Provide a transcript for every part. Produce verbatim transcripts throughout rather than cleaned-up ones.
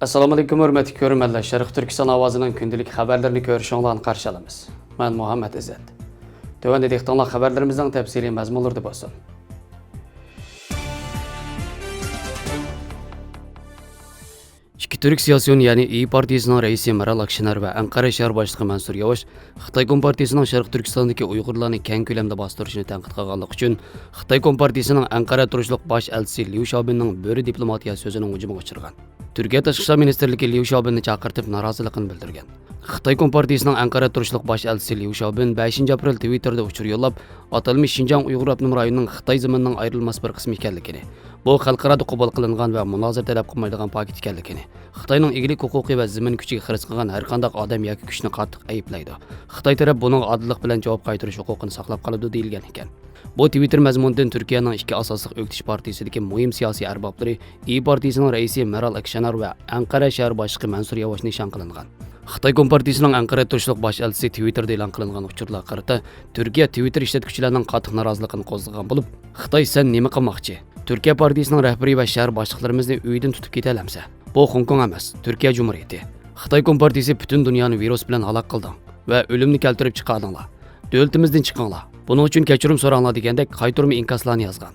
ئەسسالامۇئەلەيكۇم، ھۆرمەتلىك كۆرۈرمەنلەر. شەرقىي تۈركىستان ئاۋازىنىڭ كۈندىلىك خەۋەرلىرىنى كۆرۈشۈڭلارنى قارشى ئالىمىز. مەن مۇھەممەد ئىززەت. تۆۋەندە دىققىتىڭلار خەۋەرلىرىمىزنىڭ تەپسىلىي مەزمۇنلىرىدا بولسۇن. ئىككى تۈرك سىياسىيونى، يەنى ئىيى پارتىيىسىنىڭ رەئىسى مېرال ئاكشېنەر ۋە ئەنقەرە شەھەر باشلىقى مەنسۇر ياۋاش خىتاي كومپارتىيىسىنىڭ شەرقىي تۈركىستاندىكى ئۇيغۇرلارنى كەڭ كۆلەمدە باستۇرۇشىنى تەنقىد قىلغانلىقى ئۈچۈن، خىتاي كومپارتىيىسىنىڭ ئەنقەرە تۇرۇشلۇق باش ئەلچىسى ليۇ شياۋبىننىڭ بۆرە دىپلوماتىيە سۆزىنىڭ ھۇجۇمىغا ئۇچرىغان. تۈركىيە تاشقى ئىشلار مىنىستىرلىكى ليۇ شياۋبىننى چاقىرتىپ، نارازىلىقىنى بىلدۈرگەن. خىتاي كومپارتىيىسىنىڭ ئەنقەرە تۇرۇشلۇق باش ئەلچىسى ليۇ شياۋبىن بەشىنچى ئاپرېل تىۋىتتېردا ئۇچۇر يوللاپ، ئاتالمىش شىنجاڭ ئۇيغۇر ئاپتونوم رايونىنىڭ خىتاي زېمىنىنىڭ ئايرىلماس بىر قىسمى ئىكەنلىكىنى، بۇ خەلقئارادا قوبۇل قىلىنغان ۋە مۇنازىرە تەلەپ قىلمايدىغان پاكىت ئىكەنلىكىنى، خىتاينىڭ ئىگىلىك ھوقۇقى ۋە زېمىن كۈچىگە خىرىس قىلغان ھەرقانداق ئادەم ياكى كۈچنى قاتتىق ئەيىبلەيدۇ. خىتاي تەرەپ بۇنىڭغا ئادىللىق بىلەن جاۋاب قايتۇرۇش ھوقۇقىنى ساقلاپ قالىدۇ، دېيىلگەن ئىكەن. بۇ تىۋىتتېر مەزمۇنىدىن تۈركىيەنىڭ ئىككى ئاساسلىق ئۆكتىچى پارتىيىسىدىكى مۇھىم سىياسىي ئەربابلىرى، ئىيى پارتىيىسىنىڭ رەئىسى مېرال ئاكشېنەر ۋە ئەنقەرە شەھەر باشلىقى مەنسۇر ياۋاش نىشان قىلىنغان. خىتاي كومپارتىيىسىنىڭ ئەنقەرە تۇرۇشلۇق باش ئەلچىسى تىۋىتتېردا ئېلان قىلىنغان ئۇچۇرلارغا قارىتا، تۈركىيە تىۋىتتېر ئىشلەتكۈچىلەرنىڭ قاتتىق نارازىلىقىنى قوزغىغان بولۇپ، خىتاي، سەن نېمە قىلماقچى؟ تۈركىيە پارتىيىسىنىڭ رەھبىرى ۋە شەھەر باشلىقلىرىمىزنى ئۆيىدىن تۇتۇپ كېتەلەمسە؟ بۇ خوڭكوڭ ئەمەس، تۈركىيە جۇمھۇرىيىتى. خىتاي كومپارتىيىسى پۈتۈن دۇنيانى ۋىرۇس بىلەن ھالاك قىلدىڭ ۋە ئۆلۈمنى كەلتۈرۈپ چىقاردىڭلار. دۆلىتىمىزدىن چىقىڭلار. بۇنىڭ ئۈچۈن كەچۈرۈم سوراڭلار دېگەندەك قايتۇرما ئىنكاسلارنى يازغان.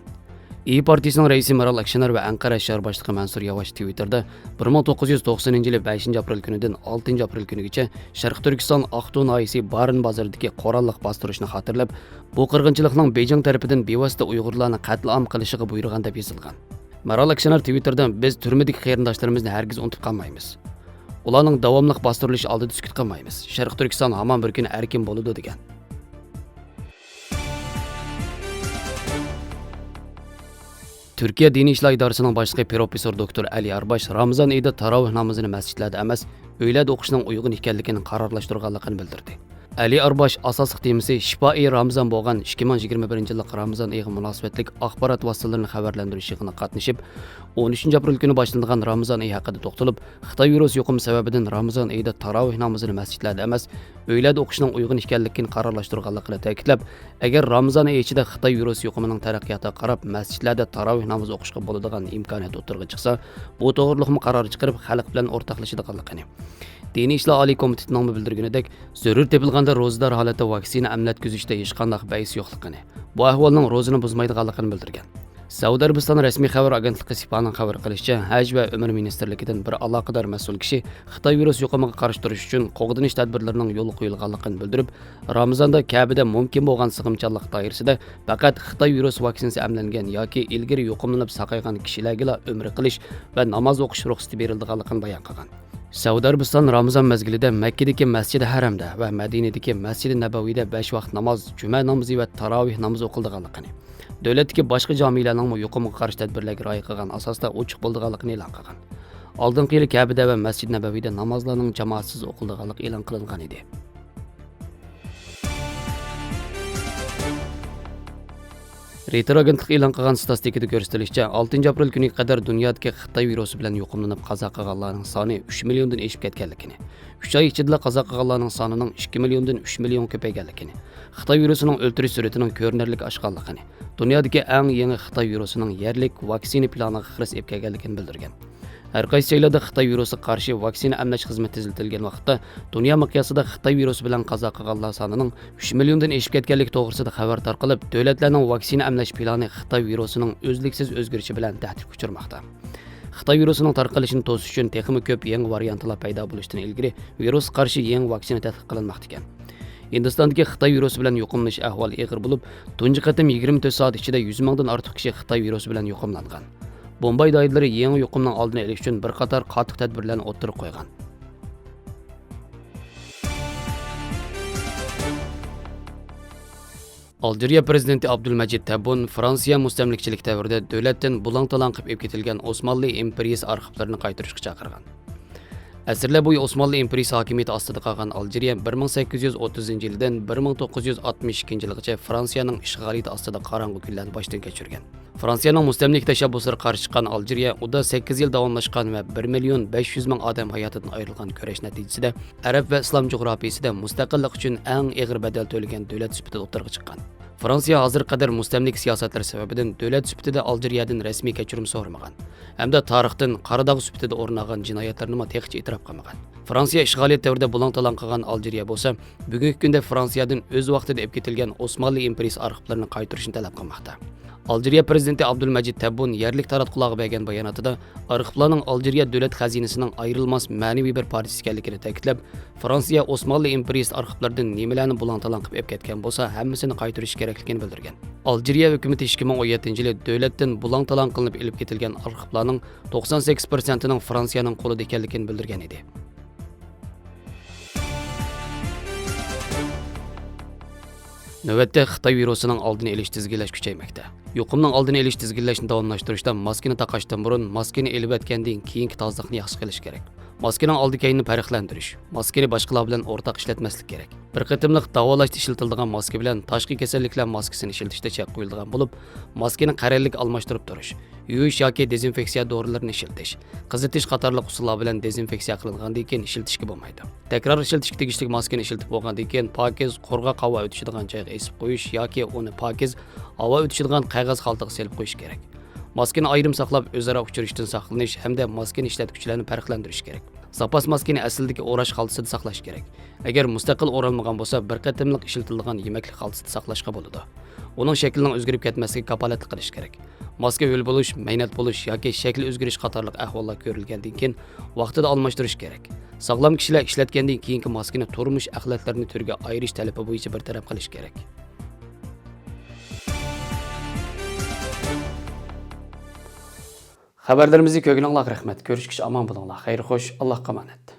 ئىيى پارتىيىسىنىڭ رەئىسى مېرال ئاكشېنەر ۋە ئەنقەرە شەھەر باشلىقى مەنسۇر ياۋاش تىۋىتتېردا بىر مىڭ توققۇز يۈز توقسىنىنچى يىلى بەشىنچى ئاپرېل كۈنىدىن ئالتىنچى ئاپرېل كۈنىگىچە شەرقىي تۈركىستان ئاقتۇ ناھىيەسى بارىن بازىرىدىكى قوراللىق باستۇرۇشنى خاتىرىلەپ، بۇ قىرغىنچىلىقنىڭ بېيجىڭ تەرىپىدىن بىۋاسىتە ئۇيغۇرلارنى قەتلىئام قىلىشىغا بۇيرۇغان، دەپ يېزىلغان. مېرال ئاكشېنەر تىۋىتتېردا، بىز تۈرمىدىكى قېرىنداشلىرىمىزنى ھەرگىز ئۇنتۇپ قالمايمىز. ئۇلارنىڭ داۋاملىق باستۇرۇلۇشى ئالدىدا سۈكۈت قىلمايمىز. شەرقىي تۈركىستان ھامان بىر كۈنى ئەركىن بولىدۇ، دېگەن. تۈركىيە دىنىي ئىشلار ئىدارىسىنىڭ باشلىقى پروفېسسور دوكتور ئەلى ئارباش رامىزان ئېيىدا تاراۋىھ نامىزىنى مەسچىتلەردە ئەمەس، ئۆيلەردە ئوقۇشنىڭ ئۇيغۇن ئىكەنلىكىنى قارارلاشتۇرغانلىقىنى بىلدۈردى. ئەلى ئارباش ئاساسلىق تېمىسى شىپائى رامىزان بولغان ئىككى مىڭ يىگىرمە بىرىنچى يىللىق رامىزان ئېيىغا مۇناسىۋەتلىك ئاخبارات ۋاسىتىلىرىنى خەۋەرلەندۈرۈش يىغىنىغا قاتنىشىپ، ئون ئۈچىنچى ئاپرېل كۈنى باشلىنىدىغان رامىزان ئېيى ھەققىدە توختىلىپ، خىتاي ۋىرۇسى يۇقۇمى سەۋەبىدىن رامىزان ئېيىدا تاراۋىھ نامىزىنى مەسچىتلەردە ئەمەس، ئۆيلەردە ئوقۇشنىڭ ئۇيغۇن ئىكەنلىكىنى قارارلاشتۇرغانلىقىنى تەكىتلەپ، ئەگەر رامىزان ئېيى ئىچىدە خىتاي ۋىرۇسى يۇقۇمىنىڭ تەرەققىياتىغا قاراپ مەسچىتلەردە تاراۋىھ نامىزى ئوقۇشقا بولىدىغان ئىمكانىيەت ئوتتۇرىغا چىقسا، بۇ توغرۇلۇقمۇ قارار چىقىرىپ، خەلق بىلەن ئورتاقلىشىدىغانلىقىنى، دىنىي ئىشلار ئالىي كومىتېتىنىڭمۇ بىلدۈرگىنىدەك، زۆرۈر تېپىلغاندا روزىدار ھالەتتە ۋاكسىنا ئەملەتكۈزۈشتە ھېچقانداق بەئس يوقلۇقىنى، بۇ ئەھۋالنىڭ روزىنى بۇزمايدىغانلىقىنى بىلدۈرگەن. سەئۇدى ئەرەبىستان رەسمىي خەۋەر ئاگېنتلىقى سىپانىڭ خەۋەر قىلىشىچە، ھەج ۋە ئۆمرە مىنىستىرلىكىدىن بىر ئالاقىدار مەسئۇل كىشى خىتاي ۋىرۇسى يۇقۇمىغا قارشى تۇرۇش ئۈچۈن قوغدىنىش تەدبىرلىرىنىڭ يولغا قويۇلغانلىقىنى بىلدۈرۈپ، رامىزاندا كەبىدە مۇمكىن بولغان سىغىمچانلىق دائىرىسىدە پەقەت خىتاي ۋىرۇسى ۋاكسىنىسى ئەملەنگەن ياكى ئىلگىرى يۇقۇملىنىپ ساقايغان كىشىلەرگىلا ئۆمرە قىلىش ۋە ناماز ئوقۇش رۇخسىتى بېرىلىدىغانلىقىنى بايان قىلغان. سەئۇدى ئەرەبىستان رامىزان مەزگىلىدە مەككىدىكى مەسچىدى ھەرەمدە ۋە مەدىنىدىكى مەسچىدى نەبەۋىدە بەش ۋاقىت ناماز، جۈمە نامىزى ۋە تاراۋىھ نامىزى ئوقۇلىدىغانلىقىنى، دۆلەتتىكى باشقا جامىلەرنىڭمۇ يۇقۇمغا قارشى تەدبىرلەرگە رىئايە قىلغان ئاساستا ئوچۇق بولىدىغانلىقىنى ئېلان قىلغان. ئالدىنقى يىلى كەبىدە ۋە مەسچىدى نەبەۋىدە نامازلارنىڭ جامائەتسىز ئوقۇلىدىغانلىقى ئېلان قىلىنغان ئىدى. رېيتېر ئاگېنتلىقى ئېلان قىلغان ستاتىستىكىدا كۆرسىتىلىشىچە، ئالتىنچى ئاپرېل كۈنىگە قەدەر دۇنيادىكى خىتاي ۋىرۇسى بىلەن يۇقۇملىنىپ قازا قىلغانلارنىڭ سانى ئۈچ مىليوندىن ئېشىپ كەتكەنلىكىنى، ئۈچ ئاي ئىچىدىلا قازا قىلغانلارنىڭ سانىنىڭ ئىككى مىليوندىن ئۈچ مىليونغا كۆپەيگەنلىكىنى، خىتاي ۋىرۇسىنىڭ ئۆلتۈرۈش سۈرئىتىنىڭ كۆرۈنەرلىك ئاشقانلىقىنى، دۇنيادىكى ئەڭ يېڭى خىتاي ۋىرۇسىنىڭ يەرلىك ۋاكسىنا پىلانىغا خىرىس ئېلىپ كەلگەنلىكىنى بىلدۈرگەن. ھەر قايسى جايلاردا خىتاي ۋىرۇسىغا قارشى ۋاكسىنا ئەملەش خىزمىتى تېزلىتىلگەن ۋاقىتتا، دۇنيا مىقياسىدا خىتاي ۋىرۇسى بىلەن قازا قىلغانلار سانىنىڭ ئۈچ مىليوندىن ئېشىپ كەتكەنلىكى توغرىسىدا خەۋەر تارقىلىپ، دۆلەتلەرنىڭ ۋاكسىنا ئەملەش پىلانى خىتاي ۋىرۇسىنىڭ ئۈزلۈكسىز ئۆزگىرىشى بىلەن تەھدىتكە ئۇچرىماقتا. خىتاي ۋىرۇسىنىڭ تارقىلىشىنى توسۇش ئۈچۈن تېخىمۇ كۆپ يېڭى ۋارىيانتلار پەيدا بولۇشتىن ئىلگىرى ۋىرۇسقا قارشى يېڭى ۋاكسىنا تەتقىق قىلىنماقتا ئىكەن. ھىندىستاندىكى خىتاي ۋىرۇسى بىلەن يۇقۇملىنىش ئەھۋالى ئېغىر بولۇپ، تۇنجى قېتىم يىگىرمە تۆت سائەت ئىچىدە يۈز مىڭدىن ئارتۇق كىشى خىتاي ۋىرۇسى بىلەن يۇقۇملانغان. بومباي دائىرىلىرى يېڭى يۇقۇمنىڭ ئالدىنى ئېلىش ئۈچۈن بىر قاتار قاتتىق تەدبىرلەرنى ئوتتۇرىغا قويغان. ئالجىرىيە پىرېزىدېنتى ئابدۇلمەجىد تەببۇن فرانسىيە مۇستەملىكىچىلىك دەۋرىدە دۆلەتتىن بۇلاڭ-تالاڭ قىلىپ ئېلىپ كېتىلگەن ئوسمانلى ئىمپېرىيىسى ئارخىپلىرىنى قايتۇرۇشقا چاقىرغان. ئەسىرلەر بويى ئوسمانلى ئىمپېرىيىسى ھاكىمىيىتى ئاستىدا قالغان ئالجىرىيە بىر مىڭ سەككىز يۈز ئوتتۇزىنچى يىلدىن بىر مىڭ توققۇز يۈز ئاتمىش ئىككىنچى يىلغىچە فرانسىيەنىڭ ئىشغالىيىتى ئاستىدا قاراڭغۇ كۈنلەرنى باشتىن كەچۈرگەن. فرانسىيەنىڭ مۇستەملىكە تەشەببۇسلىرىغا قارشى چىققان ئالجىرىيە ئۇدا سەككىز يىل داۋاملاشقان ۋە بىر مىليون بەش يۈز مىڭ ئادەم ھاياتىدىن ئايرىلغان كۈرەش نەتىجىسىدە، ئەرەب ۋە ئىسلام جۇغراپىيىسىدە مۇستەقىللىق ئۈچۈن ئەڭ ئېغىر بەدەل تۆلىگەن دۆلەت سۈپىتىدە ئوتتۇرىغا چىققان. فرانسىيە ھازىرغا قەدەر مۇستەملىكە سىياسەتلىرى سەۋەبىدىن دۆلەت سۈپىتىدە ئالجىرىيەدىن رەسمىي كەچۈرۈم سورىمىغان ھەمدە تارىختىن قارا داغ سۈپىتىدە ئورۇن ئالغان جىنايەتلىرىنىمۇ تېخىچە ئېتىراپ قىلمىغان. فرانسىيە ئىشغالىيەت دەۋرىدە بۇلاڭ-تالاڭ قىلغان ئالجىرىيە بولسا، بۈگۈنكى كۈندە فرانسىيەدىن ئۆز ۋاقتىدا ئېلىپ كېتىلگەن ئوسمانلى ئىمپېرىيىسى ئارخىپلىرىنى قايتۇرۇشنى تەلەپ قىلماقتا. ئالجىرىيە پرېزىدېنتى ئابدۇلمەجىد تەببۇن يەرلىك تاراتقۇلارغا بەرگەن باياناتىدا، ئارخىپلارنىڭ ئالجىرىيە دۆلەت خەزىنىسىنىڭ ئايرىلماس مەنىۋى بىر پارچىسى ئىكەنلىكىنى تەكىتلەپ، فرانسىيە ئوسمانلى ئىمپېرىيىسى ئارخىپلىرىدىن نېمىلەرنى بۇلاڭ-تالاڭ قىلىپ ئېلىپ كەتكەن بولسا، ھەممىسىنى قايتۇرۇشى كېرەكلىكىنى بىلدۈرگەن. ئالجىرىيە ھۆكۈمىتى ئىككى مىڭ ئون يەتتىنچى يىلى دۆلەتتىن بۇلاڭ-تالاڭ قىلىنىپ ئېلىپ كېتىلگەن ئارخىپلارنىڭ توقسان سەككىز پىرسەنتىنىڭ فرانسىيەنىڭ قولىدا ئىكەنلىكىنى بىلدۈرگەن ئىدى. نۆۋەتتە خىتاي ۋىرۇسىنىڭ ئالدىنى ئېلىش، تىزگىنلەش كۈچەيمەكتە. يۇقۇمنىڭ ئالدىنى ئېلىش، تىزگىنلەشنى داۋاملاشتۇرۇشتا ماسكىنى تاقاشتىن بۇرۇن، ماسكىنى ئېلىۋەتكەندىن كېيىنكى تازىلىقنى ياخشى قىلىش كېرەك. ماسكىنىڭ ئالدى-كەينىنى پەرقلەندۈرۈش. ماسكىنى باشقىلار بىلەن ئورتاق ئىشلەتمەسلىك كېرەك. بىر قېتىملىق داۋالاشتا ئىشلىتىلىدىغان ماسكا بىلەن تاشقى كېسەللىكلەر ماسكىسىنى ئىشلىتىشتە چەك قويۇلىدىغان بولۇپ، ماسكىنى قەرەللىك ئالماشتۇرۇپ تۇرۇش، يۇيۇش ياكى دېزىنفېكسىيە دورىلىرىنى ئىشلىتىش، قىزىتىش قاتارلىق ئۇسۇللار بىلەن دېزىنفېكسىيە قىلىنغاندىن كېيىن ئىشلىتىشكە بولمايدۇ. تەكرار ئىشلىتىشكە تېگىشلىك ماسكىنى ئىشلىتىپ بولغاندىن كېيىن، پاكىز، قۇرغاق ھاۋا ئۆتۈشىدىغان جايغا ئېسىپ قويۇش ياكى ئۇنى پاكىز، ھاۋا ئۆتۈشىدىغان قەغەز خالتىغا سېلىپ قويۇش كېرەك. ماسكىنى ئايرىم ساقلاپ، ئۆزئارا ئۇچرىشىشتىن ساقلىنىش ھەمدە ماسكىنى ئىشلەتكۈچىلەرنى پەرقلەندۈرۈش كېرەك. زاپاس ماسكىنى ئەسلىدىكى ئوراش خالتىسىدا ساقلاش كېرەك. ئەگەر مۇستەقىل ئورالمىغان بولسا، بىر قېتىملىق ئىشلىتىلىدىغان يېمەكلىك خالتىسىدا ساقلاشقا بولىدۇ. ئۇنىڭ شەكلىنىڭ ئۆزگىرىپ كەتمەسلىكىگە كاپالەتلىك قىلىش كېرەك. ماسكا ھۆل بولۇش، مەينەت بولۇش ياكى شەكلى ئۆزگىرىش قاتارلىق ئەھۋاللار كۆرۈلگەندىن كېيىن ۋاقتىدا ئالماشتۇرۇش كېرەك. ساغلام كىشىلەر ئىشلەتكەندىن كېيىنكى ماسكىنى تۇرمۇش ئەخلەتلىرىنى تۈرگە ئايرىش تەلىپى بويىچە بىر تەرەپ قىلىش كېرەك. خەۋەرلىرىمىزنى كۆرگىنىڭلارغا رەھمەت. كۆرۈشكىچە ئامان بولۇڭلار. خەير خوش، ئاللاھقا ئامانەت.